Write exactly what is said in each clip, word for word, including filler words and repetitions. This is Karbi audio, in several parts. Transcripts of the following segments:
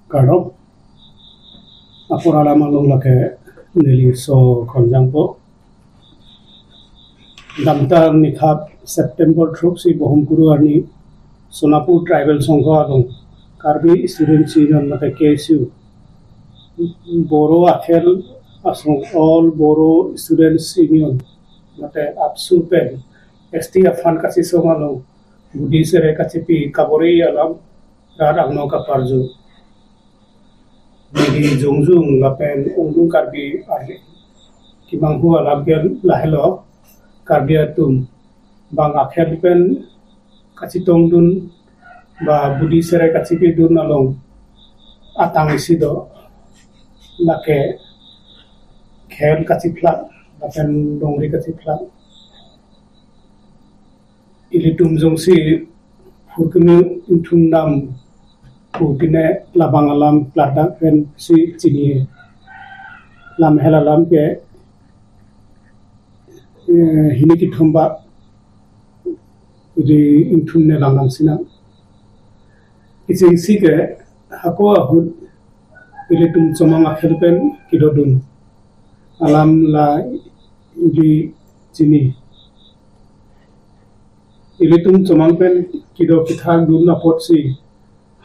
Kardom. Apor alam along lake neli so konjangpo. Damtar nikhap September throk si Bohomkuru arni Sonapur Tribal Sangha along Karbi Students Union mate K S U, Bodo akhel asong All Bodo Students Union mate ABSU pen S T aphan kachesong along budi sere kachipi kabor-i alam rat angno kaparju. Bidi jongjung lapen ungdung Karbi arni kemanghu alam ke lahelo: Karbi atum bang akhel pen kachetongdun ba budi sere kachipidun along atang isi do, lake khel kachephlak lapen longri kachephlak. Ilitum jongsi phurkimi ingthum dam pu pine labang alam ladak pen si chini. Lamhel alam ke, eh, hini kethom ba ili ingthum ne lang lang sinang. Kechengsi ke hako ahut ilitum chomang akhel pen kedodun alam la ili chini. Ilitum chomang pen kedo kethakdun apotsi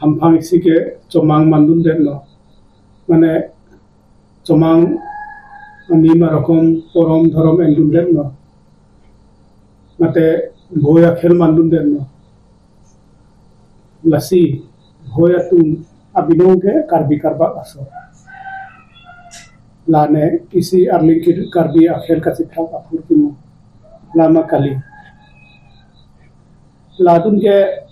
hamphang isi ke chomang mandundetlo. Mane chomang ani marokom porom dhorom endundetlo. Mate bhoi akhel mandundetlo. Lasi bhoi atum abinong ke Karbi Karbak aso. Lane isi arling ke Karbi akhel kachephlak aphurkimo. Lama kali. Latum ke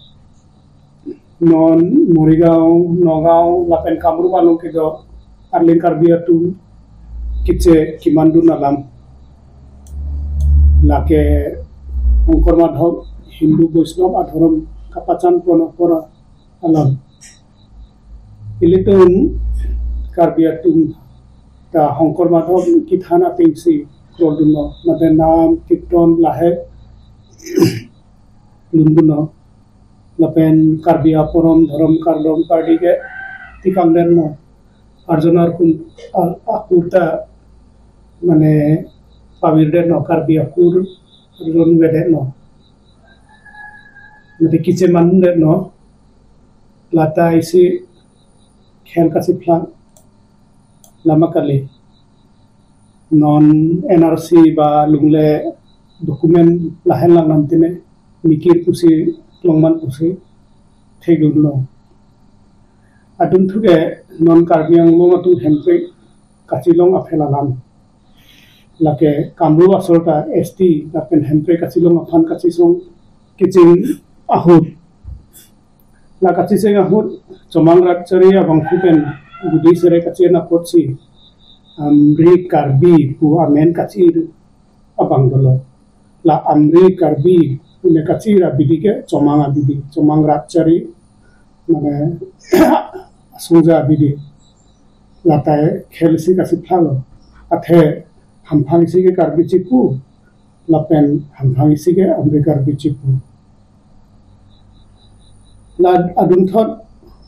non Morigaon, Nagaon lapen Kamrup along kedo arling Karbi atum keche kemandun alam, lake Shankar Madhav, Hindu Vaishnav adhorom kapachan pon apor alam. Ilitum Karbi atum ta Shankar Madhav kethan atengsi kroldunlo, mate nam kirtan lahei lundunlo. Lapen Karbi aporom dhorom kardom kardi ke tikangdetlo. Arjon arkum a-, akur ta mane pavirdetlo, Karbi akur arjon avedetlo. Mate keche mandetlo. Lata isi khel kachephlak lama kali. Non N R C ba lungle document lahen lang lam tine mikir pusi longman pusi thekdunlo. Adunthu ke non Karbi Anglong atum hemprek kachelong aphel alam, lake Kamrup asor ta S T lapen hemprek kachelong aphan kachesong kecheng ahut. La kacheseng ahut chomang rat chari abangphu pen budi sere kache-en apotsi Amri Karbi pu amen kachi-ir abang dolo. La Amri Karbi pu ne kachi-ir abidi ke chomang abidi, chomang rat chari, mane asongja abidi. Lata khel isi kachephlaklo. Athe hamphang isi ke Karbi chepu, lapen hamphang isi ke Amri Karbi chepu. La adunthot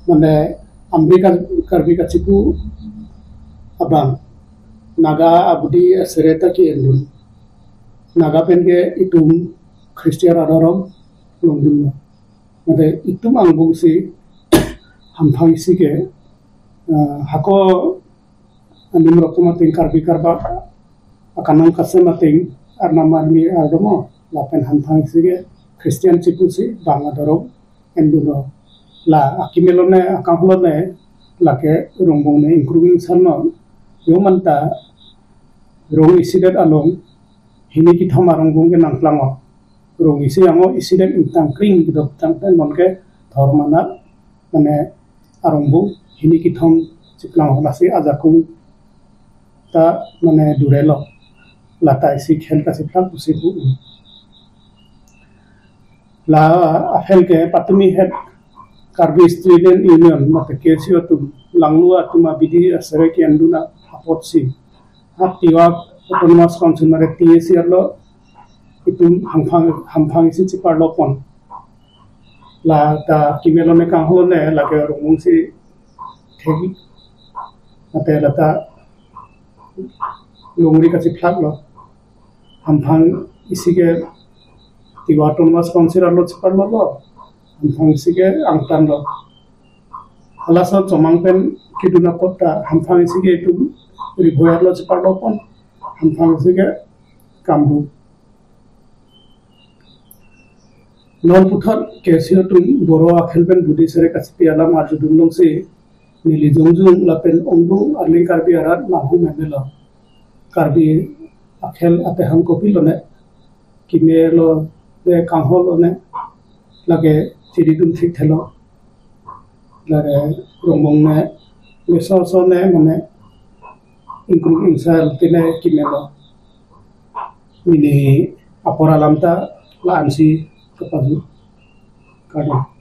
mane Amri Kar-, Karbi kachepu abang Naga abudi asere ta ke-endun. Naga pen ke itum Christian adhorom longdunlo. Mate itum angbong si hamphang isi ke, ah, hako anim rokom ateng Karbi Karbak akanang kasem ateng arnam arni ardomo lapen hamphang isi ke Christian chepusi bang adhorom enduno. La akimelo ne akanglo ne lake Rongbong ne ingkrung ingsan no. Yo manta rong isidet along hini kethom arongbong ke nangplango. Rong isi ango isidet ingtang kring kedok tang pen non ke dhormanat mane arongbong hini kethom cheplang lasi ajakong ta mane durelo. Lata isi khel kachephlak pusi pu. La aphel ke patumi het Karbi Student Union mate K S U atum langlu atum abidi asere ke-endun apotsi ha Tiwa Autonomous Council mate T A C arlo itum hamphang, hamphang isi cheparlo pon. Lata kimelo ne kanglo ne lake Rongbong si thek, ate lata longri kachiphlak lo. Hamphang isi ke Tiwa Autonomous Council arlo chepar lo lo. Hamphang isi ke angtan lo. Halaso chomang pen kedun apot ta hamphang isi ke itum Ri Bhoi arlo chepar lo pon. Hamphang isi ke kambu. Non puthot K S U atum Boro akhel pen Buddhist sere kachipi alam arjudun longsi neli jongjung lapen ongdung arleng Karbi arat nanghum meme lo. Karbi akhel apehang kopilo ne? Keme lo ne, kangho lo ne? Lake chiridun thik thelo. Lake Rongmong ne, meso so ne, mane ingkrung ingsal tine keme lo. Neli apor alam ta la-ansi kapaju. Kardom.